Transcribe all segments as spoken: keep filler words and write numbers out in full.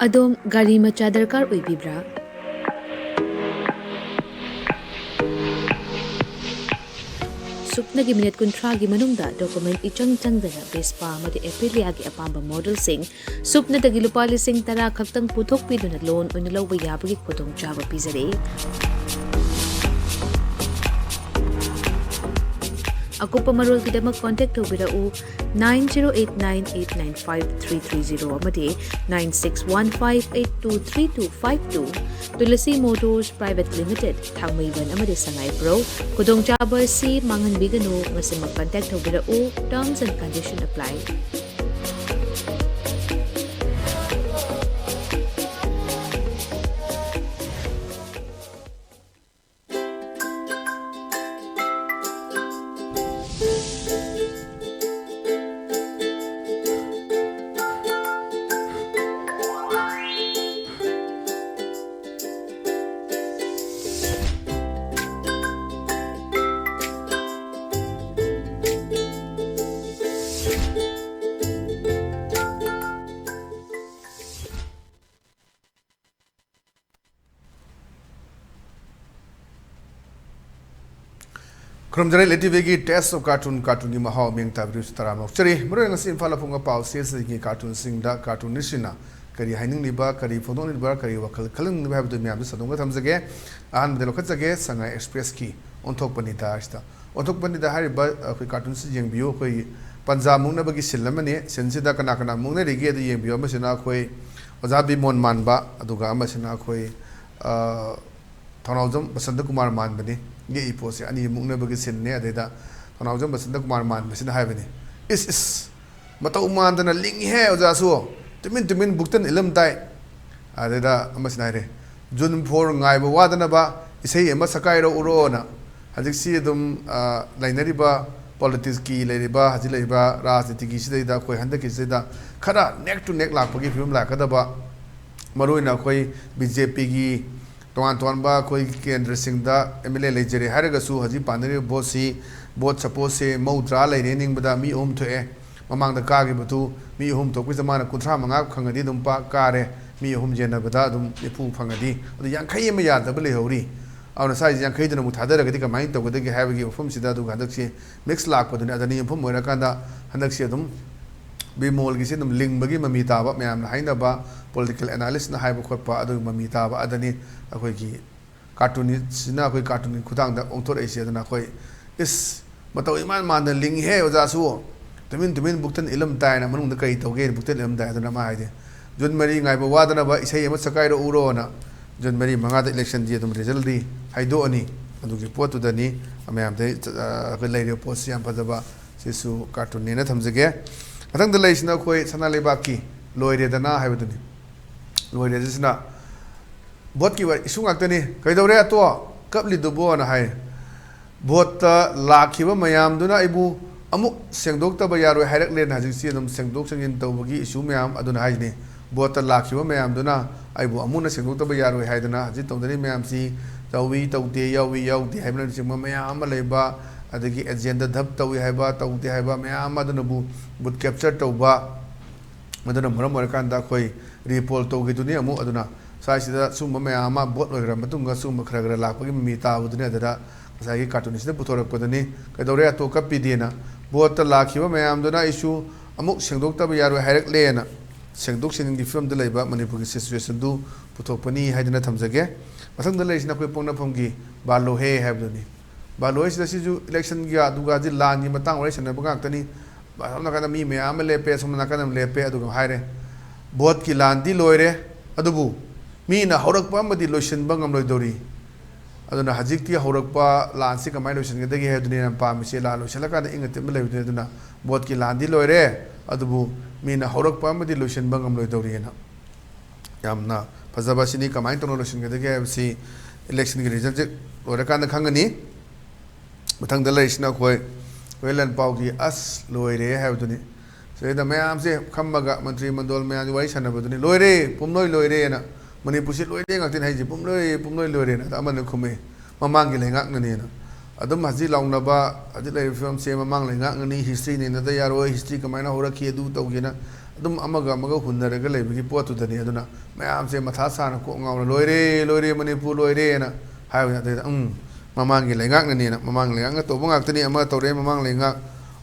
ꯑꯗꯣꯝ ꯒꯥꯔꯤ ꯃꯆꯥ ꯗꯔꯀꯥꯔ ꯑꯣꯏꯕꯤꯕ꯭ꯔꯥ? ꯁꯨꯞꯅꯒꯤ ꯃꯤꯅꯤꯠ ꯀꯨꯟꯊ꯭ꯔꯥꯒꯤ ꯃꯅꯨꯡꯗ ꯗꯣꯀꯨꯃꯦꯟ ꯏꯆꯪ ꯆꯪꯗꯅ ꯚꯦꯁꯄꯥ ꯑꯃꯗꯤ ꯑꯦꯄ꯭ꯔꯤꯂꯤꯌꯥꯒꯤ ꯑꯄꯥꯝꯕ ꯃꯣꯗꯦꯜꯁꯤꯡ ꯁꯨꯞꯅꯗꯒꯤ ꯂꯨꯄꯥ ꯂꯤꯁꯤꯡ ꯇꯔꯥ ꯈꯛꯇꯪ ꯄꯨꯊꯣꯛꯄꯤꯗꯨꯅ ꯂꯣꯟ ꯑꯣꯏꯅ ꯂꯧꯕ ꯌꯥꯕꯒꯤ ꯈꯨꯗꯣꯡꯆꯥꯕ ꯄꯤꯖꯔꯤ꯫ ꯑꯀꯨꯞꯄ ꯃꯔꯣꯜꯒꯤꯗꯃꯛ ꯀꯣꯟꯇꯦꯛ ꯇꯧꯕꯤꯔꯛꯎ, nine zero eight nine eight nine five three three zero ꯑꯃꯗꯤ nine six one five eight two three two five two꯫ Tulsi motors private limited, Thangmeiban ꯑꯃꯗꯤ ꯁꯉꯥꯏꯄ꯭ꯔꯧ꯫ ꯈꯨꯗꯣꯡꯆꯥꯕ ꯑꯁꯤ ꯃꯥꯡꯍꯟꯕꯤꯒꯅꯨ, ꯉꯁꯤꯃꯛ ꯀꯟꯇꯦꯛ ꯇꯧꯕꯤꯔꯛꯎ꯫ Terms and condition apply꯫ ꯈꯨꯔꯨꯝꯖꯔꯤ, ꯂꯦ ꯇꯤꯚꯤꯒꯤ Taste of Cartoon, ꯀꯥꯔꯇꯨꯟꯒꯤ ꯃꯍꯥꯎ ꯃꯤꯡ ꯇꯥꯕꯤꯔꯤꯕꯁꯨ ꯇꯔꯥꯝꯅ ꯑꯣꯛꯆꯔꯤ꯫ ꯃꯔꯨꯑꯣꯏꯅ ꯉꯁꯤ ꯏꯝꯐꯥꯜ ꯑꯄꯨꯡ ꯑꯄꯥꯎ ꯁꯤꯁꯤꯒꯤ ꯀꯥꯔꯇꯨꯟꯁꯤꯡꯗ ꯀꯥꯔꯇꯨꯅꯤꯁꯁꯤꯡꯅ ꯀꯔꯤ ꯍꯥꯏꯅꯤꯡꯂꯤꯕ, ꯀꯔꯤ ꯐꯣꯡꯗꯣꯛꯅꯤꯡꯂꯤꯕ, ꯀꯔꯤ ꯋꯥꯈꯜ ꯈꯜꯍꯟꯅꯤꯡꯂꯤꯕ ꯍꯥꯏꯕꯗꯨ ꯃꯌꯥꯝꯗ ꯁꯟꯗꯣꯛꯅ ꯊꯝꯖꯒꯦ꯫ ꯑꯍꯥꯟꯕꯗ ꯂꯧꯈꯠꯆꯒꯦ, ꯁꯉꯥꯏ ꯑꯦꯛꯁꯄ꯭ꯔꯦꯁꯀꯤ ꯑꯣꯟꯊꯣꯛꯄꯅꯤꯗ ꯍꯥꯏꯁꯤꯗ꯫ ꯑꯣꯟꯊꯣꯛꯄꯅꯤꯗ ꯍꯥꯏꯔꯤꯕ ꯑꯩꯈꯣꯏ ꯀꯥꯔꯇꯨꯟꯁꯤ ꯌꯦꯡꯕꯤꯌꯨ꯫ ꯑꯩꯈꯣꯏ ꯄꯟꯖꯥ ꯃꯨꯛꯅꯕꯒꯤ ꯁꯤꯟ ꯑꯃꯅꯤ꯫ ꯁꯤꯟꯁꯤꯗ ꯀꯅꯥ ꯀꯅꯥ ꯃꯨꯛꯅꯔꯤꯒꯦ ꯑꯗꯨ ꯌꯦꯡꯕꯤꯌꯨ꯫ ꯑꯃꯁꯤꯅ ꯑꯩꯈꯣꯏ ꯑꯣꯖꯥ ꯕꯤꯃꯣꯟ ꯃꯥꯟꯕ, ꯑꯗꯨꯒ ꯑꯃꯁꯤꯅ ꯑꯩꯈꯣꯏ, ꯑ, ꯊꯧꯅꯥꯎꯖꯝ ꯕꯁꯟꯇ ꯀꯨꯃꯥꯔ ꯃꯥꯟꯕꯅꯤ꯫ ꯌꯦꯛꯏ ꯄꯣꯠꯁꯦ ꯑꯅꯤ ꯃꯨꯛꯅꯕꯒꯤ ꯁꯤꯟꯅꯦ꯫ ꯑꯗꯩꯗ ꯊꯧꯅꯥꯎꯖꯝ ꯕꯁꯟꯇ ꯀꯨꯃꯥꯔ ꯃꯥꯟꯕꯁꯤꯅ ꯍꯥꯏꯕꯅꯤ, "ꯏꯁ, ꯏꯁ, ꯃꯇꯧ ꯃꯥꯟꯗꯅ ꯂꯤꯡꯉꯤꯍꯦ ꯑꯣꯖꯥꯁꯨ꯫ ꯇꯨꯃꯤꯟ ꯇꯨꯃꯤꯟ ꯕꯨꯛꯇꯟ ꯏꯜꯂꯝ ꯇꯥꯏ"꯫ ꯑꯗꯩꯗ ꯑꯃꯁꯤꯅ ꯍꯥꯏꯔꯦ, "ꯖꯨꯟ four ꯉꯥꯏꯕ ꯋꯥꯗꯅꯕ ꯏꯁꯩ ꯑꯃ ꯁꯛꯀꯥꯏꯔꯛꯎꯔꯣꯅ"꯫ ꯍꯧꯖꯤꯛꯁꯤ ꯑꯗꯨꯝ, ꯑ, ꯂꯩꯅꯔꯤꯕ ꯄꯣꯂꯤꯇꯤꯛꯁꯀꯤ ꯂꯩꯔꯤꯕ, ꯍꯧꯖꯤꯛ ꯂꯩꯔꯤꯕ ꯔꯥꯖꯅꯤꯇꯤꯒꯤ ꯁꯤꯗꯩꯗ ꯑꯩꯈꯣꯏ ꯍꯟꯗꯛꯀꯤꯁꯤꯗꯩꯗ ꯈꯔ neck to neck ꯂꯥꯛꯄꯒꯤ ꯐꯤꯕꯝ ꯂꯥꯛꯀꯗꯕ, ꯃꯔꯨꯑꯣꯏꯅ ꯑꯩꯈꯣꯏ ꯕꯤ ꯖꯦ ꯄꯤꯒꯤ ꯇꯣꯉꯥꯟ ꯇꯣꯉꯥꯟꯕ ꯑꯩꯈꯣꯏ ꯀꯦꯟꯗ꯭ꯔꯁꯤꯡꯗ ꯑꯦꯝ ꯑꯦꯜ ꯑꯦ ꯂꯩꯖꯔꯦ ꯍꯥꯏꯔꯒꯁꯨ, ꯍꯧꯖꯤꯛ ꯄꯥꯟꯅꯔꯤꯕ ꯚꯣꯠꯁꯤ, ꯚꯣꯠ ꯁꯄꯣꯁꯁꯦ ꯃꯧꯗ꯭ꯔꯥ ꯂꯩꯔꯦ ꯅꯤꯡꯕꯗ ꯃꯤ ꯑꯍꯨꯝ ꯊꯣꯛꯑꯦ꯫ ꯃꯃꯥꯡꯗ ꯀꯥꯈꯤꯕꯗꯨ ꯃꯤ ꯑꯍꯨꯝ ꯊꯣꯛꯄꯁꯤꯗ ꯃꯥꯅ ꯀꯨꯟꯊ꯭ꯔꯥ ꯃꯉꯥ ꯐꯪꯉꯗꯤ ꯑꯗꯨꯝ ꯄꯥ-, ꯀꯥꯔꯦ꯫ ꯃꯤ ꯑꯍꯨꯝ ꯌꯦꯟꯅꯕꯗ ꯑꯗꯨꯝ ꯅꯤꯐꯨ ꯐꯪꯉꯗꯤ, ꯑꯗꯨ ꯌꯥꯡꯈꯩ ꯑꯃ ꯌꯥꯗꯕ ꯂꯩꯍꯧꯔꯤ꯫ ꯑꯗꯨꯅ ꯁ꯭ꯋꯥꯏꯁꯦ ꯌꯥꯡꯈꯩꯗꯨꯅ ꯑꯃꯨꯛ ꯊꯥꯗꯔꯒꯗꯤ ꯀꯃꯥꯏꯅ ꯇꯧꯒꯗꯒꯦ ꯍꯥꯏꯕꯒꯤ ꯋꯥꯐꯝꯁꯤꯗ, ꯑꯗꯨꯒ ꯍꯟꯗꯛꯁꯤ ꯃꯤꯛꯁ ꯂꯥꯛꯄꯗꯨꯅꯤ꯫ ꯑꯗꯅꯤ ꯌꯨꯝꯐꯝ ꯑꯣꯏꯔꯀꯥꯟꯗ ꯍꯟꯗꯛꯁꯤ ꯑꯗꯨꯝ ꯕꯤꯃꯣꯜꯒꯤꯁꯤ ꯑꯗꯨꯝ ꯂꯤꯡꯕꯒꯤ ꯃꯃꯤ ꯇꯥꯕ, ꯃꯌꯥꯝꯅ ꯍꯥꯏꯅꯕ, ꯄꯣꯂꯤꯇꯤꯀꯦꯜ ꯑꯦꯅꯥꯂꯤꯁꯅ ꯍꯥꯏꯕ ꯈꯣꯠꯄ, ꯑꯗꯨꯒꯤ ꯃꯃꯤ ꯇꯥꯕ ꯑꯗꯅꯤ ꯑꯩꯈꯣꯏꯒꯤ ꯀꯥꯔꯇꯨꯟꯁꯤꯅ ꯑꯩꯈꯣꯏ ꯀꯥꯔꯇꯨꯟꯒꯤ ꯈꯨꯊꯥꯡꯗ ꯑꯣꯟꯊꯣꯔꯛꯏꯁꯦ꯫ ꯑꯗꯨꯅ ꯑꯩꯈꯣꯏ, "ꯏꯁ, ꯃꯇꯧ ꯏꯃꯥꯟ ꯃꯥꯟꯗꯅ ꯂꯤꯡꯉꯤꯍꯦ ꯑꯣꯖꯥꯁꯨ, ꯇꯨꯃꯤꯟ ꯇꯨꯃꯤꯟ ꯕꯨꯛꯇꯟ ꯏꯜꯂꯝ ꯇꯥꯏꯅ, ꯃꯅꯨꯡꯗ ꯀꯔꯤ ꯇꯧꯒꯦꯅ ꯕꯨꯛꯇꯟ ꯏꯜꯂꯝ ꯇꯥꯏ?" ꯑꯗꯨꯅ ꯃꯥ ꯍꯥꯏꯗꯤ, "ꯖꯨꯟ ꯃꯔꯤ ꯉꯥꯏꯕ ꯋꯥꯗꯅꯕ ꯏꯁꯩ ꯑꯃ ꯁꯛꯀꯥꯏꯔꯛꯎꯔꯣꯅ"꯫ ꯖꯨꯟ ꯃꯔꯤ ꯃꯉꯥꯗ ꯏꯂꯦꯛꯁꯟꯗꯤ ꯑꯗꯨꯝ ꯔꯤꯖꯜꯗꯤ ꯍꯥꯏꯗꯣꯛꯑꯅꯤ꯫ ꯑꯗꯨꯒꯤ ꯄꯣꯠꯇꯨꯗꯅꯤ ꯃꯌꯥꯝꯗ ꯑꯩꯈꯣꯏ ꯂꯩꯔꯤꯕ ꯄꯣꯠꯁꯤ ꯌꯥꯝ ꯐꯖꯕ, ꯁꯤꯁꯨ ꯀꯥꯔꯇꯨꯟꯅꯦꯅ ꯊꯝꯖꯒꯦ꯫ ꯃꯊꯪꯗ ꯂꯩꯔꯤꯁꯤꯅ ꯑꯩꯈꯣꯏ ꯁꯅꯥ ꯂꯩꯕꯥꯛꯀꯤ ꯂꯣꯏꯔꯦꯗꯅ ꯍꯥꯏꯕꯗꯨꯅꯤ꯫ ꯂꯣꯏꯔꯦ꯫ ꯑꯁꯤꯁꯤꯅ ꯚꯣꯠꯀꯤ ꯋꯥ-, ꯏꯁꯨ ꯉꯥꯛꯇꯅꯤ꯫ "ꯀꯩꯗꯧꯔꯦ ꯑꯇꯣ, ꯀꯞꯂꯤꯗꯨꯕꯣꯅ?" ꯍꯥꯏ꯫ "ꯚꯣꯠꯇ ꯂꯥꯛꯈꯤꯕ ꯃꯌꯥꯝꯗꯨꯅ ꯑꯩꯕꯨ ꯑꯃꯨꯛ ꯁꯦꯡꯗꯣꯛꯇꯕ ꯌꯥꯔꯣꯏ ꯍꯥꯏꯔꯛꯂꯦꯅ" ꯍꯧꯖꯤꯛꯁꯤ ꯑꯗꯨꯝ ꯁꯦꯡꯗꯣꯛ ꯁꯦꯡꯖꯤꯟ ꯇꯧꯕꯒꯤ ꯏꯁꯨ ꯃꯌꯥꯝ ꯑꯗꯨꯅ ꯍꯥꯏꯁꯤꯅꯤ꯫ "ꯚꯣꯠꯇ ꯂꯥꯛꯈꯤꯕ ꯃꯌꯥꯝꯗꯨꯅ ꯑꯩꯕꯨ ꯑꯃꯨꯛ ꯍꯟꯅ ꯁꯦꯡꯗꯣꯛꯇꯕ ꯌꯥꯔꯣꯏ ꯍꯥꯏꯗꯅ ꯍꯧꯖꯤꯛ ꯇꯧꯅꯔꯤ ꯃꯌꯥꯝꯁꯤ ꯇꯧꯏ, ꯇꯧꯗꯦ, ꯌꯥꯎꯏ, ꯌꯥꯎꯗꯦ ꯍꯥꯏꯕꯅꯆꯤꯡꯕ ꯃꯌꯥꯝ ꯑꯃ ꯂꯩꯕ, ꯑꯗꯒꯤ ꯑꯦꯖꯦꯟꯗꯥ ꯙꯞ ꯇꯧꯏ ꯍꯥꯏꯕ, ꯇꯧꯗꯦ ꯍꯥꯏꯕ ꯃꯌꯥꯝ ꯑꯃ ꯑꯗꯨꯅꯕꯨ ꯚꯣꯠ ꯀꯦꯞꯆꯔ ꯇꯧꯕ, ꯃꯗꯨꯅ ꯃꯔꯝ ꯑꯣꯏꯔꯀꯥꯟꯗ ꯑꯩꯈꯣꯏ ꯔꯤꯄꯣꯜ ꯇꯧꯈꯤꯗꯨꯅꯤ ꯑꯃꯨꯛ꯫ ꯑꯗꯨꯅ ꯁ꯭ꯋꯥꯏꯁꯤꯗ ꯁꯨꯝꯕ ꯃꯌꯥꯝ ꯑꯃ ꯚꯣꯠ ꯂꯣꯏꯈ꯭ꯔ ꯃꯇꯨꯡꯗ ꯁꯨꯝꯕ ꯈꯔ ꯈꯔ ꯂꯥꯛꯄꯒꯤ ꯃꯃꯤ ꯇꯥꯕꯗꯨꯅꯤ꯫ ꯑꯗꯨꯗ ꯉꯁꯥꯏꯒꯤ ꯀꯥꯔꯇꯨꯟꯁꯤꯅ ꯄꯨꯊꯣꯔꯛꯄꯗꯨꯅꯤ꯫ "ꯀꯩꯗꯧꯔꯦ ꯑꯇꯣ, ꯀꯞꯄꯤꯗꯦꯅ?" "ꯚꯣꯠꯇ ꯂꯥꯛꯈꯤꯕ ꯃꯌꯥꯝꯗꯨꯅ ꯑꯩꯁꯨ ꯑꯃꯨꯛ ꯁꯦꯡꯗꯣꯛꯇꯕ ꯌꯥꯔꯣꯏ ꯍꯥꯏꯔꯛꯂꯦꯅ" ꯁꯦꯡꯗꯣꯛ ꯁꯦꯡꯖꯤꯟꯒꯤ ꯐꯤꯕꯝꯗ ꯂꯩꯕ ꯃꯅꯤꯄꯨꯔꯒꯤ ꯁꯤꯆꯨꯋꯦꯁꯟꯗꯨ ꯄꯨꯊꯣꯛꯄꯅꯤ ꯍꯥꯏꯗꯅ ꯊꯝꯖꯒꯦ꯫ ꯃꯊꯪꯗ ꯂꯩꯔꯤꯁꯤꯅ ꯑꯩꯈꯣꯏ ꯄꯣꯛꯅꯐꯝꯒꯤ ꯕꯥꯂꯣꯍꯦ ꯍꯥꯏꯕꯗꯨꯅꯤ꯫ ꯕꯥꯂꯣꯍꯦꯁꯤꯗ ꯁꯤꯁꯨ ꯏꯂꯦꯛꯁꯟꯒꯤ ꯑꯗꯨꯒ ꯍꯧꯖꯤꯛ ꯂꯥꯟꯒꯤ ꯃꯇꯥꯡ ꯋꯥꯔꯤ ꯁꯥꯟꯅꯕ ꯉꯥꯛꯇꯅꯤ꯫ ꯑꯁꯣꯝ ꯅꯥꯀꯟꯗ ꯃꯤ ꯃꯌꯥꯝ ꯑꯃ ꯂꯦꯞꯄꯦ, ꯑꯁꯣꯝ ꯅꯥꯀꯟꯗ ꯑꯃ ꯂꯦꯞꯄꯦ, ꯑꯗꯨꯒ ꯍꯥꯏꯔꯦ, "ꯚꯣꯠꯀꯤ ꯂꯥꯟꯗꯤ ꯂꯣꯏꯔꯦ, ꯑꯗꯨꯕꯨ ꯃꯤꯅ ꯍꯧꯔꯛꯄ ꯑꯃꯗꯤ ꯂꯣꯏꯁꯤꯟꯕ ꯉꯝꯂꯣꯏꯗꯧꯔꯤ"꯫ ꯑꯗꯨꯅ ꯍꯧꯖꯤꯛꯇꯤ ꯍꯧꯔꯛꯄ ꯂꯥꯟꯁꯤ ꯀꯃꯥꯏꯅ ꯂꯣꯏꯁꯤꯟꯒꯗꯒꯦ ꯍꯥꯏꯕꯗꯨꯅꯤ ꯌꯥꯝ ꯄꯥꯝꯃꯤꯁꯦ꯫ ꯂꯥꯟ ꯂꯣꯏꯁꯤꯜꯂꯀꯥꯟꯗ ꯏꯪꯅ ꯇꯞꯅ ꯂꯩꯕꯗꯨꯅꯤ꯫ ꯑꯗꯨꯅ ꯚꯣꯠꯀꯤ ꯂꯥꯟꯗꯤ ꯂꯣꯏꯔꯦ, ꯑꯗꯨꯕꯨ ꯃꯤꯅ ꯍꯧꯔꯛꯄ ꯑꯃꯗꯤ ꯂꯣꯏꯁꯤꯟꯕ ꯉꯝꯂꯣꯏꯗꯧꯔꯤꯑꯅ ꯌꯥꯝꯅ ꯐꯖꯕ ꯑꯁꯤꯅꯤ꯫ ꯀꯃꯥꯏꯅ ꯇꯧꯅ ꯂꯣꯏꯁꯤꯟꯒꯗꯒꯦ ꯍꯥꯏꯕꯁꯤ ꯏꯂꯦꯛꯁꯟꯒꯤ ꯔꯤꯖꯜꯁꯦ ꯂꯣꯏꯔꯀꯥꯟꯗ ꯈꯪꯒꯅꯤ꯫ ꯃꯊꯪꯗ ꯂꯩꯔꯤꯁꯤꯅ ꯑꯩꯈꯣꯏ ꯍꯨꯔꯦꯟ ꯂꯥꯟꯄꯥꯎꯒꯤ "ꯑꯁ ꯂꯣꯏꯔꯦ" ꯍꯥꯏꯕꯗꯨꯅꯤ꯫ ꯁꯤꯗꯩꯗ ꯃꯌꯥꯝꯁꯦ ꯐꯝꯃꯒ ꯃꯟꯇ꯭ꯔꯤ ꯃꯟꯗꯣꯜ ꯃꯌꯥꯝꯁꯦ ꯋꯥꯔꯤ ꯁꯥꯟꯅꯕꯗꯨꯅꯤ, "ꯂꯣꯏꯔꯦ, ꯄꯨꯝꯂꯣꯏ ꯂꯣꯏꯔꯦꯅ, ꯃꯅꯤꯄꯨꯔꯁꯤ ꯂꯣꯏꯔꯦ" ꯉꯥꯛꯇꯅꯤ ꯍꯥꯏꯁꯦ, "ꯄꯨꯝꯂꯣꯏ, ꯄꯨꯝꯂꯣꯏ ꯂꯣꯏꯔꯦꯅ"꯫ ꯑꯗ ꯑꯃꯅ ꯈꯨꯝꯃꯛꯑꯦ, "ꯃꯃꯥꯡꯒꯤ ꯂꯩꯉꯥꯛꯅꯅꯦꯅ"꯫ ꯑꯗꯨꯝ ꯍꯧꯖꯤꯛ ꯂꯥꯎꯅꯕ, ꯍꯧꯖꯤꯛ ꯂꯩꯔꯤꯕ ꯐꯤꯕꯝꯁꯦ ꯃꯃꯥꯡ ꯂꯩꯉꯥꯛꯅꯅꯤ, ꯍꯤꯁꯇ꯭ꯔꯤ ꯅꯩꯅꯗ ꯌꯥꯔꯣꯏ, ꯍꯤꯁꯇ꯭ꯔꯤ ꯀꯃꯥꯏꯅ ꯍꯧꯔꯛꯈꯤ ꯑꯗꯨ ꯇꯧꯒꯦꯅ ꯑꯗꯨꯝ ꯑꯃꯒ ꯑꯃꯒ ꯍꯨꯟꯅꯔꯒ ꯂꯩꯕꯒꯤ ꯄꯣꯠꯇꯨꯗꯅꯤ꯫ ꯑꯗꯨꯅ ꯃꯌꯥꯝꯁꯦ ꯃꯊꯥ ꯁꯥꯅ ꯀꯣꯛ ꯉꯥꯎꯅ "ꯂꯣꯏꯔꯦ, ꯂꯣꯏꯔꯦ, ꯃꯅꯤꯄꯨꯔ ꯂꯣꯏꯔꯦꯅ" ꯍꯥꯏꯕꯅꯤ꯫ ꯑꯗꯩꯗ "ꯎꯝ, ꯃꯃꯥꯡꯒꯤ ꯂꯩꯉꯥꯛꯅꯅꯦꯅ", ꯃꯃꯥꯡꯒꯤ ꯂꯩꯉꯥꯛꯅ ꯇꯧꯕ ꯉꯥꯛꯇꯅꯤ꯫ ꯑꯃ ꯇꯧꯔꯦ ꯃꯃꯥꯡ ꯂꯩꯉꯥꯛ,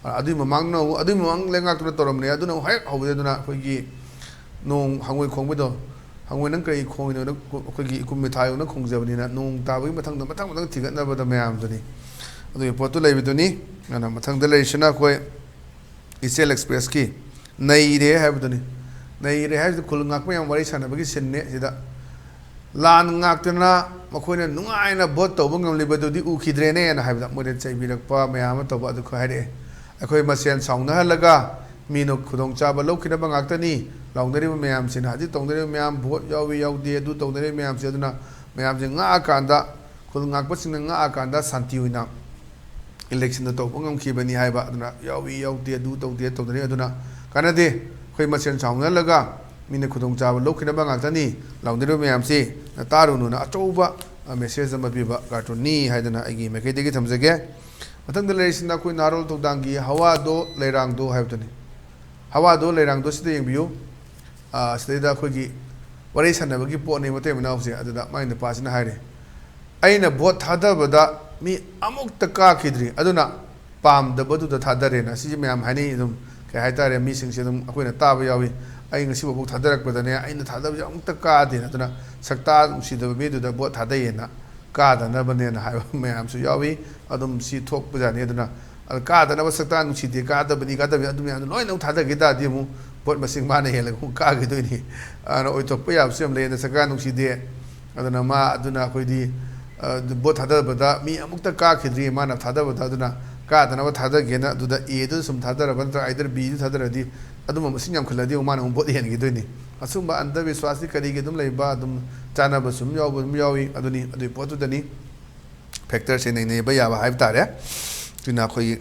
ꯑꯗꯨꯏ ꯃꯃꯥꯡꯗꯅ ꯑꯃꯨꯛ, ꯑꯗꯨꯏ ꯃꯃꯥꯡ ꯂꯩꯉꯥꯛꯇꯨꯅ ꯇꯧꯔꯝꯕꯅꯦ꯫ ꯑꯗꯨꯅ ꯍꯦꯛ ꯍꯧꯕꯗ ꯑꯗꯨꯅ ꯑꯩꯈꯣꯏꯒꯤ ꯅꯣꯡ ꯍꯪꯉꯣꯏ ꯈꯣꯡꯕꯗꯣ, "ꯍꯪꯉꯣꯏ, ꯅꯪ ꯀꯔꯤ ꯈꯣꯡꯉꯤꯅꯣ?" ꯑꯩꯈꯣꯏꯒꯤ ꯏꯀꯨꯝ ꯃꯤꯊꯥꯏ ꯌꯧꯅ ꯈꯣꯡꯖꯕꯅꯤꯅ, ꯅꯣꯡ ꯇꯥꯕꯒꯤ ꯃꯊꯪꯗ ꯃꯊꯪ ꯃꯊꯪ ꯊꯤꯒꯠꯅꯕꯗ ꯃꯌꯥꯝꯗꯨꯅꯤ꯫ ꯑꯗꯨꯒꯤ ꯄꯣꯠꯇꯨ ꯂꯩꯕꯗꯨꯅꯤ꯫ ꯑꯗꯨꯅ ꯃꯊꯪꯗ ꯂꯩꯔꯤꯁꯤꯅ ꯑꯩꯈꯣꯏ ꯏꯆꯦꯜ ꯑꯦꯛꯁꯄ꯭ꯔꯦꯁꯀꯤ "ꯅꯩꯔꯦ" ꯍꯥꯏꯕꯗꯨꯅꯤ꯫ "ꯅꯩꯔꯦ" ꯍꯥꯏꯕꯗꯤ ꯈꯨꯜ ꯉꯥꯛꯄ ꯌꯥꯝ ꯋꯥꯔꯤ ꯁꯥꯟꯅꯕꯒꯤ ꯁꯤꯟꯅꯦ ꯁꯤꯗ꯫ "ꯂꯥꯟ ꯉꯥꯛꯇꯅ ꯃꯈꯣꯏꯅ ꯅꯨꯡꯉꯥꯏꯅ ꯚꯣꯠ ꯇꯧꯕ ꯉꯝꯂꯤꯕꯗꯨꯗꯤ ꯎꯈꯤꯗ꯭ꯔꯦꯅꯦꯅ" ꯍꯥꯏꯕꯗ ꯃꯣꯏꯗ ꯆꯩꯕꯤꯔꯛꯄ ꯃꯌꯥꯝ ꯑꯃ ꯇꯧꯕ ꯑꯗꯨ ꯈꯔ ꯍꯥꯏꯔꯛꯑꯦ꯫ "ꯑꯩꯈꯣꯏ ꯃꯁꯦꯟ ꯁꯥꯎꯅꯍꯜꯂꯒ ꯃꯤꯅ ꯈꯨꯗꯣꯡꯆꯥꯕ ꯂꯧꯈꯤꯅꯕ ꯉꯥꯛꯇꯅꯤ ꯂꯥꯎꯅꯔꯤꯕ ꯃꯌꯥꯝꯁꯤꯅ", ꯍꯧꯖꯤꯛ ꯇꯧꯅꯔꯤꯕ ꯃꯌꯥꯝ, ꯚꯣꯠ ꯌꯥꯎꯏ ꯌꯥꯎꯗꯦ ꯑꯗꯨ ꯇꯧꯅꯔꯤꯕ ꯃꯌꯥꯝꯁꯦ꯫ ꯑꯗꯨꯅ ꯃꯌꯥꯝꯁꯦ ꯉꯥꯛꯑꯀꯥꯟꯗ, ꯈꯨꯜ ꯉꯥꯛꯄꯁꯤꯡꯅ ꯉꯥꯛꯑꯀꯥꯟꯗ ꯁꯥꯟꯇꯤ ꯑꯣꯏꯅ ꯏꯂꯦꯛꯁꯟꯗ ꯇꯧꯕ ꯉꯝꯈꯤꯕꯅꯤ ꯍꯥꯏꯕ꯫ ꯑꯗꯨꯅ ꯌꯥꯎꯏ ꯌꯥꯎꯗꯦ ꯑꯗꯨ ꯇꯧꯗꯦ ꯇꯧꯅꯔꯤ꯫ ꯑꯗꯨꯅ ꯀꯥꯟꯅꯗꯦ꯫ ꯑꯩꯈꯣꯏ ꯃꯁꯦꯟ ꯁꯥꯎꯅꯍꯜꯂꯒ ꯃꯤꯅ ꯈꯨꯗꯣꯡꯆꯥꯕ ꯂꯧꯈꯤꯅꯕ ꯉꯥꯛꯇꯅꯤ ꯂꯥꯎꯅꯔꯤꯕ ꯃꯌꯥꯝꯁꯤ ꯇꯥꯔꯨꯅꯨꯅ ꯑꯆꯧꯕ ꯃꯦꯁꯦꯖ ꯑꯃ ꯄꯤꯕ ꯀꯥꯔꯇꯨꯟꯅꯤ ꯍꯥꯏꯗꯅ ꯑꯩꯒꯤ ꯃꯥꯏꯀꯩꯗꯒꯤ ꯊꯝꯖꯒꯦ꯫ ꯃꯊꯪꯗ ꯂꯩꯔꯤꯁꯤꯅ ꯑꯩꯈꯣꯏ ꯅꯍꯥꯔꯣꯜ ꯊꯧꯗꯥꯡꯒꯤ "ꯍꯋꯥꯗꯣ ꯂꯩꯔꯥꯡꯗꯣ" ꯍꯥꯏꯕꯗꯨꯅꯤ꯫ "ꯍꯋꯥꯗꯣ ꯂꯩꯔꯥꯡꯗꯣ" ꯁꯤꯗ ꯌꯦꯡꯕꯤꯌꯨ꯫ ꯑ, ꯁꯤꯗꯩꯗ ꯑꯩꯈꯣꯏꯒꯤ ꯋꯥꯔꯤ ꯁꯥꯟꯅꯕꯒꯤ ꯄꯣꯠꯅꯤ ꯃꯇꯩ ꯃꯅꯥꯎꯁꯦ꯫ ꯑꯗꯨꯗ ꯃꯥꯏ ꯅꯨꯄꯥꯁꯤꯅ ꯍꯥꯏꯔꯦ, "ꯑꯩꯅ ꯚꯣꯠ ꯊꯥꯗꯕꯗ ꯃꯤ ꯑꯃꯨꯛꯇ ꯀꯥꯈꯤꯗ꯭ꯔꯤ, ꯑꯗꯨꯅ ꯄꯥꯝꯗꯕꯗꯨꯗ ꯊꯥꯗꯔꯦꯅ"꯫ ꯁꯤꯁꯦ ꯃꯌꯥꯝ ꯍꯥꯏꯅꯩ ꯑꯗꯨꯝ꯫ ꯀꯩ ꯍꯥꯏꯇꯥꯔꯦ, ꯃꯤꯁꯤꯡꯁꯦ ꯑꯗꯨꯝ ꯑꯩꯈꯣꯏꯅ ꯇꯥꯕ ꯌꯥꯎꯏ꯫ "ꯑꯩ ꯉꯁꯤ ꯐꯥꯎꯕ ꯊꯥꯗꯔꯛꯄꯗꯅꯦ, ꯑꯩꯅ ꯊꯥꯗꯕꯁꯦ ꯑꯃꯨꯛꯇ ꯀꯥꯗꯦꯅ, ꯑꯗꯨꯅ ꯁꯛꯇꯥ ꯅꯨꯡꯁꯤꯗꯕ ꯃꯤꯗꯨꯗ ꯚꯣꯠ ꯊꯥꯗꯩꯌꯦꯅ ꯀꯥꯗꯅꯕꯅꯦꯅ" ꯍꯥꯏꯕ ꯃꯌꯥꯝꯁꯨ ꯌꯥꯎꯏ꯫ ꯑꯗꯨꯝ ꯁꯤ ꯊꯣꯛꯄꯖꯥꯠꯅꯤ꯫ ꯑꯗꯨꯅ ꯑꯗ ꯀꯥꯗꯅꯕ ꯁꯛꯇꯥ ꯅꯨꯡꯁꯤꯗꯦ, ꯀꯥꯗꯕꯅꯤ, ꯀꯥꯗꯕꯅꯤ, ꯑꯗꯨ ꯃꯌꯥꯝꯗꯣ ꯂꯣꯏꯅ ꯑꯃꯨꯛ ꯊꯥꯗꯈꯤ ꯇꯥꯔꯗꯤ ꯑꯃꯨꯛ ꯚꯣꯠ ꯃꯁꯤꯡ ꯃꯥꯅ ꯍꯦꯜꯂꯒ ꯑꯃꯨꯛ ꯀꯥꯈꯤꯗꯣꯏꯅꯤ꯫ ꯑꯗꯨꯅ ꯑꯣꯏꯊꯣꯛꯄ ꯌꯥꯕꯁꯨ ꯌꯥꯝ ꯂꯩ꯫ ꯑꯗ ꯁꯛꯇꯥ ꯅꯨꯡꯁꯤꯗꯦ, ꯑꯗꯨꯅ ꯃꯥ, ꯑꯗꯨꯅ ꯑꯩꯈꯣꯏꯗꯤ, ꯑ, ꯚꯣꯠ ꯊꯥꯗꯕꯗ ꯃꯤ ꯑꯃꯨꯛꯇ ꯀꯥꯈꯤꯗ꯭ꯔꯤ ꯃꯥꯅ ꯊꯥꯗꯕꯗ꯫ ꯑꯗꯨꯅ ꯀꯥꯗꯅꯕ ꯊꯥꯗꯒꯦꯅ ꯑꯗꯨꯗ Aꯗꯨ ꯁꯨꯝ ꯊꯥꯗꯔꯕ ꯅꯠꯇ꯭ꯔꯒ either Bꯗꯨ ꯊꯥꯗꯔꯗꯤ ꯑꯗꯨꯝꯕ ꯃꯁꯤꯡ ꯌꯥꯝꯈꯠꯂꯗꯤ ꯑꯃꯨꯛ ꯃꯥꯅ ꯑꯃꯨꯛ ꯚꯣꯠ ꯍꯦꯟꯈꯤꯗꯣꯏꯅꯤ꯫ ꯑꯁꯨꯝꯕ ꯑꯟꯙꯕꯤꯁ꯭ꯋꯥꯁꯇꯤ ꯀꯔꯤꯒꯤ ꯑꯗꯨꯝ ꯂꯩꯕ, ꯑꯗꯨꯝ ꯆꯥꯟꯅꯕꯁꯨ ꯑꯗꯨꯝ ꯌꯥꯎꯕ, ꯑꯗꯨꯝ ꯌꯥꯎꯏ꯫ ꯑꯗꯨꯅꯤ, ꯑꯗꯨꯒꯤ ꯄꯣꯠꯇꯨꯗꯅꯤ꯫ Factorꯁꯦ ꯅꯩꯅꯕ ꯌꯥꯕ ꯍꯥꯏꯕ ꯇꯥꯔꯦ꯫ ꯑꯗꯨꯅ ꯑꯩꯈꯣꯏꯒꯤ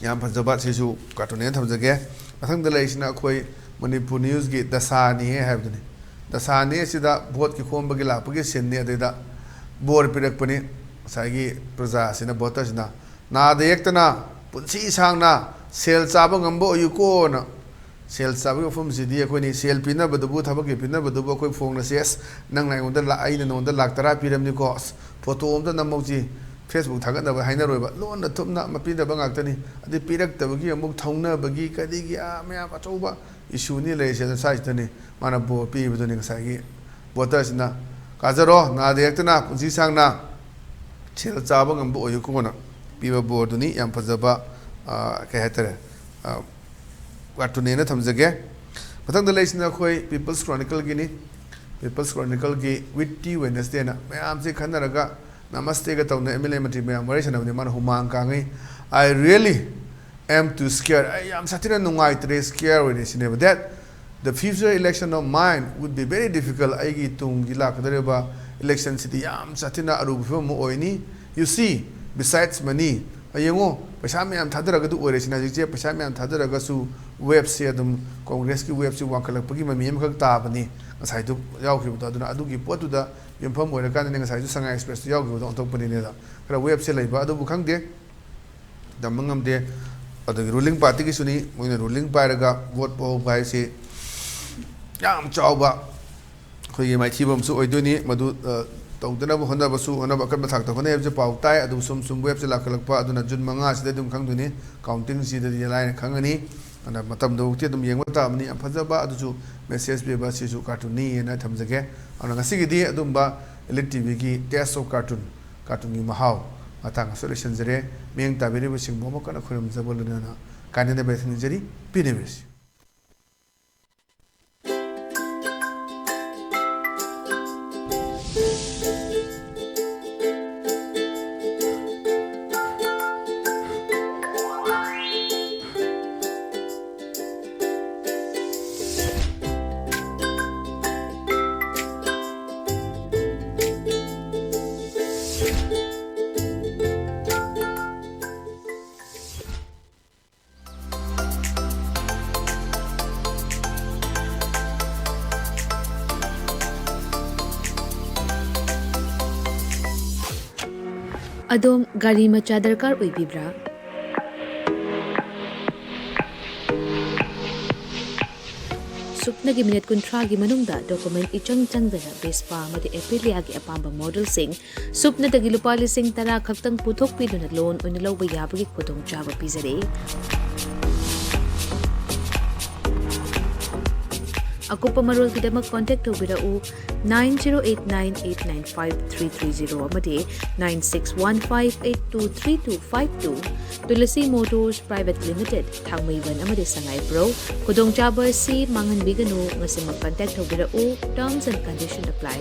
ꯌꯥꯝ ꯐꯖꯕ ꯁꯤꯁꯨ ꯀꯥꯔꯇꯨꯟ ꯑꯣꯏꯅ ꯊꯝꯖꯒꯦ꯫ ꯃꯊꯪꯗ ꯂꯩꯔꯤꯁꯤꯅ ꯑꯩꯈꯣꯏ ꯃꯅꯤꯄꯨꯔ ꯅ꯭ꯌꯨꯁꯀꯤ "ꯗꯁꯥꯅꯤꯍꯦ" ꯍꯥꯏꯕꯗꯨꯅꯤ꯫ "ꯗꯁꯥꯅꯤꯍꯦ" ꯑꯁꯤꯗ ꯚꯣꯠꯀꯤ ꯈꯣꯝꯕꯒꯤ ꯂꯥꯛꯄꯒꯤ ꯁꯤꯟꯅꯤ꯫ ꯑꯗꯨꯗ ꯕꯣꯔ ꯄꯤꯔꯛꯄꯅꯤ ꯉꯁꯥꯏꯒꯤ ꯄ꯭ꯔꯖꯥꯁꯤꯅ, ꯚꯣꯇꯔꯁꯤꯅ, "ꯅꯥꯗ ꯌꯦꯛꯇꯅ ꯄꯨꯟꯁꯤ ꯁꯥꯡꯅ ꯁꯦꯜ ꯆꯥꯕ ꯉꯝꯕ ꯑꯣꯏꯌꯨꯀꯣꯅ" ꯁꯦꯜ ꯆꯥꯕꯒꯤ ꯋꯥꯐꯝꯁꯤꯗꯤ ꯑꯩꯈꯣꯏꯅꯤ ꯁꯦꯜ ꯄꯤꯅꯕꯗꯨꯕꯨ, ꯊꯕꯛꯀꯤ ꯄꯤꯅꯕꯗꯨꯕꯨ ꯑꯩꯈꯣꯏ ꯐꯣꯡꯅꯁꯦ, ꯑꯁ, ꯅꯪꯅ ꯑꯩꯉꯣꯟꯗ ꯂꯥꯛ-, ꯑꯩꯅ ꯅꯉꯣꯟꯗ ꯂꯥꯛ ꯇꯔꯥ ꯄꯤꯔꯝꯅꯤꯀꯣ, ꯑꯁ, ꯐꯣꯇꯣ ꯑꯝꯇ ꯅꯝꯍꯧꯁꯤ, ꯐꯦꯁꯕꯨꯛ ꯊꯥꯒꯠꯅꯕ ꯍꯥꯏꯅꯔꯣꯏꯕ꯫ ꯂꯣꯟꯅ ꯊꯨꯞꯅ ꯃꯄꯤꯅꯕ ꯉꯥꯛꯇꯅꯤ꯫ ꯑꯗꯩ ꯄꯤꯔꯛꯇꯕꯒꯤ ꯑꯃꯨꯛ ꯊꯧꯅꯕꯒꯤ ꯀꯔꯤꯒꯤ, ꯑꯥ, ꯃꯌꯥꯝ ꯑꯆꯧꯕ ꯏꯁꯨꯅꯤ ꯂꯩꯔꯤꯁꯦ꯫ ꯑꯗꯨ ꯁ꯭ꯋꯥꯏꯁꯤꯗꯅꯤ ꯃꯥꯅ ꯕꯣꯔ ꯄꯤꯕꯗꯨꯅꯤ ꯉꯁꯥꯏꯒꯤ ꯚꯣꯇꯔꯁꯤꯅ, "ꯀꯥꯖꯔꯣ, ꯅꯥꯗ ꯌꯦꯛꯇꯅ, ꯄꯨꯟꯁꯤ ꯁꯥꯡꯅ ꯁꯦꯜ ꯆꯥꯕ ꯉꯝꯕ ꯑꯣꯏꯌꯨꯀꯣꯅ" ꯄꯤꯕ ꯕꯣꯔꯗꯨꯅꯤ꯫ ꯌꯥꯝ ꯐꯖꯕ, ꯑ, ꯀꯩ ꯍꯥꯏꯇꯥꯔꯦ, ꯑ, ꯀꯥꯔꯇꯨꯟꯅꯦꯅ ꯊꯝꯖꯒꯦ꯫ ꯃꯊꯪꯗ ꯂꯩꯁꯤꯅ ꯑꯩꯈꯣꯏ People's Chronicleꯒꯤꯅꯤ꯫ People's Chronicleꯒꯤ Witty Wednesdayꯅ ꯃꯌꯥꯝꯁꯦ ꯈꯟꯅꯔꯒ ꯅꯃꯁꯇꯦꯒ ꯇꯧꯅ ꯑꯦꯝ ꯑꯦꯜ ꯑꯦ ꯃꯟꯇ꯭ꯔꯤ ꯃꯌꯥꯝ ꯋꯥꯔꯤ ꯁꯥꯟꯅꯕꯅꯤ꯫ ꯃꯥꯅ ꯍꯨꯃꯥꯡ ꯀꯥꯡꯉꯤ꯫ "I really am too scared." ꯑꯩ ꯌꯥꯝ ꯁꯥꯊꯤꯅ ꯅꯨꯡꯉꯥꯏꯇ꯭ꯔꯦ, scare ꯑꯣꯏꯔꯦ ꯁꯤꯅꯦꯕ꯫ "That the future election of mine would be very difficult." ꯑꯩꯒꯤ ꯇꯨꯡꯒꯤ ꯂꯥꯛꯀꯗꯧꯔꯤꯕ electionꯁꯤꯗꯤ ꯌꯥꯝ ꯁꯥꯊꯤꯅ ꯑꯔꯨꯕ ꯐꯤꯕꯝ ꯑꯃ ꯑꯣꯏꯅꯤ꯫ "You see, besides money," ꯌꯦꯡꯉꯣ, ꯄꯩꯁꯥ ꯃꯌꯥꯝ ꯊꯥꯗꯔꯒꯗꯨ ꯑꯣꯏꯔꯦ ꯁꯤꯅ꯫ ꯍꯧꯖꯤꯛꯁꯦ ꯄꯩꯁꯥ ꯃꯌꯥꯝ ꯊꯥꯗꯔꯒꯁꯨ waveꯁꯦ ꯑꯗꯨꯝ, ꯀꯣꯡꯒ꯭ꯔꯦꯁꯀꯤ waveꯁꯦ ꯋꯥꯡꯈꯠꯂꯛꯄꯒꯤ ꯃꯃꯤ ꯑꯃꯈꯛ ꯇꯥꯕꯅꯤ ꯉꯁꯥꯏꯗꯨ ꯌꯥꯎꯈꯤꯕꯗꯣ꯫ ꯑꯗꯨꯅ ꯑꯗꯨꯒꯤ ꯄꯣꯠꯇꯨꯗ ꯌꯨꯝꯐꯝ ꯑꯣꯏꯔꯀꯥꯟꯗꯅꯦ ꯉꯁꯥꯏꯁꯨ ꯁꯉꯥꯏ Expressꯇ ꯌꯥꯎꯈꯤꯕꯗꯣ ꯑꯣꯟꯊꯣꯛꯄꯅꯤꯅꯦꯗ꯫ ꯈꯔ waveꯁꯦ ꯂꯩꯕ ꯑꯗꯨꯕꯨ ꯈꯪꯗꯦ, ꯇꯝꯕ ꯉꯝꯗꯦ꯫ ꯑꯗꯨꯒꯤ ruling partyꯒꯤꯁꯨꯅꯤ, ꯃꯣꯏꯅ ruling ꯄꯥꯏꯔꯒ vote ꯄꯣꯍꯧꯕ ꯍꯥꯏꯁꯤ ꯌꯥꯝ ꯆꯥꯎꯕ ꯑꯩꯈꯣꯏꯒꯤ ꯃꯥꯏꯊꯤꯕ ꯑꯃꯁꯨ ꯑꯣꯏꯗꯣꯏꯅꯤ꯫ ꯃꯗꯨ, ꯑ, ꯇꯧꯗꯅꯕ ꯍꯣꯠꯅꯕꯁꯨ, ꯍꯣꯠꯅꯕ ꯑꯀꯟꯕ ꯊꯥꯛꯇ ꯍꯣꯠꯅꯩ ꯍꯥꯏꯕꯁꯤ ꯄꯥꯎ ꯇꯥꯏ꯫ ꯑꯗꯨꯕꯨ ꯁꯨꯝ ꯁꯨꯝ waveꯁꯦ ꯂꯥꯛꯈꯠꯂꯛꯄ, ꯑꯗꯨꯅ June ꯃꯉꯥꯁꯤꯗ ꯑꯗꯨꯝ ꯈꯪꯗꯣꯏꯅꯤ꯫ Countingꯁꯤꯗꯗꯤ ꯂꯥꯏꯅ ꯈꯪꯉꯅꯤ꯫ ꯑꯗꯨꯅ ꯃꯇꯝꯗꯨꯐꯥꯎꯗꯤ ꯑꯗꯨꯝ ꯌꯦꯡꯕ ꯇꯥꯕꯅꯤ꯫ ꯌꯥꯝ ꯐꯖꯕ, ꯑꯗꯨꯁꯨ message ꯄꯤꯕ, ꯁꯤꯁꯨ ꯀꯥꯔꯇꯨꯟꯅꯤꯅ ꯊꯝꯖꯒꯦ꯫ ꯑꯗꯨꯅ ꯉꯁꯤꯒꯤꯗꯤ ꯑꯗꯨꯝꯕ Elite TVꯒꯤ Taste of Cartoon, ꯀꯥꯔꯇꯨꯟꯒꯤ ꯃꯍꯥꯎ ꯃꯇꯥꯡ ꯑꯁꯤꯗ ꯂꯣꯏꯁꯤꯟꯖꯔꯦ꯫ ꯃꯤꯠꯌꯦꯡ ꯇꯥꯕꯤꯔꯤꯕꯁꯤꯡꯕꯨ ꯑꯃꯨꯛ ꯀꯟꯅ ꯈꯣꯏꯔꯨꯝꯖꯕ ꯂꯣꯏꯅꯅ ꯀꯥꯏꯅꯗꯕ ꯌꯥꯊꯪ ꯅꯤꯖꯔꯤ꯫ ꯄꯤꯅꯕꯤꯔꯁꯤ꯫ ꯑꯗꯣꯝ ꯒꯥꯔꯤ ꯃꯆꯥ ꯗꯔꯀꯥꯔ ꯑꯣꯏꯕꯤꯕ꯭ꯔꯥ? ꯁꯨꯞꯅꯒꯤ ꯃꯤꯅꯤꯠ ꯀꯨꯟꯊ꯭ꯔꯥꯒꯤ ꯃꯅꯨꯡꯗ document ꯏꯆꯪ ꯆꯪꯗꯅ Vespa ꯑꯃꯗꯤ Aprilia ꯒꯤ ꯑꯄꯥꯝꯕ model ꯁꯤꯡ ꯁꯨꯞꯅꯗꯒꯤ ꯂꯨꯄꯥ ꯂꯤꯁꯤꯡ ꯇꯔꯥ ꯈꯛꯇꯪ ꯄꯨꯊꯣꯛꯄꯤꯗꯨꯅ loan ꯑꯣꯏꯅ ꯂꯧꯕ ꯌꯥꯕꯒꯤ ꯈꯨꯗꯣꯡꯆꯥꯕ ꯄꯤꯖꯔꯤ꯫ ꯑꯀꯨꯞꯄ ꯃꯔꯣꯜꯒꯤꯗꯃꯛ contact ꯇꯧꯕꯤꯔꯛꯎ nine zero eight nine eight nine five three three zero ꯑꯃꯗꯤ nine six one five eight two three two five two꯫ Tulasi Motors Private Limited, ꯊꯥꯡꯃꯩꯕꯟ ꯑꯃꯗꯤ ꯁꯉꯥꯏꯄ꯭ꯔꯧ꯫ ꯈꯨꯗꯣꯡꯆꯥꯕ ꯑꯁꯤ ꯃꯥꯡꯍꯟꯕꯤꯒꯅꯨ꯫ ꯉꯁꯤꯃꯛ contact ꯇꯧꯕꯤꯔꯛꯎ꯫ Terms and condition apply꯫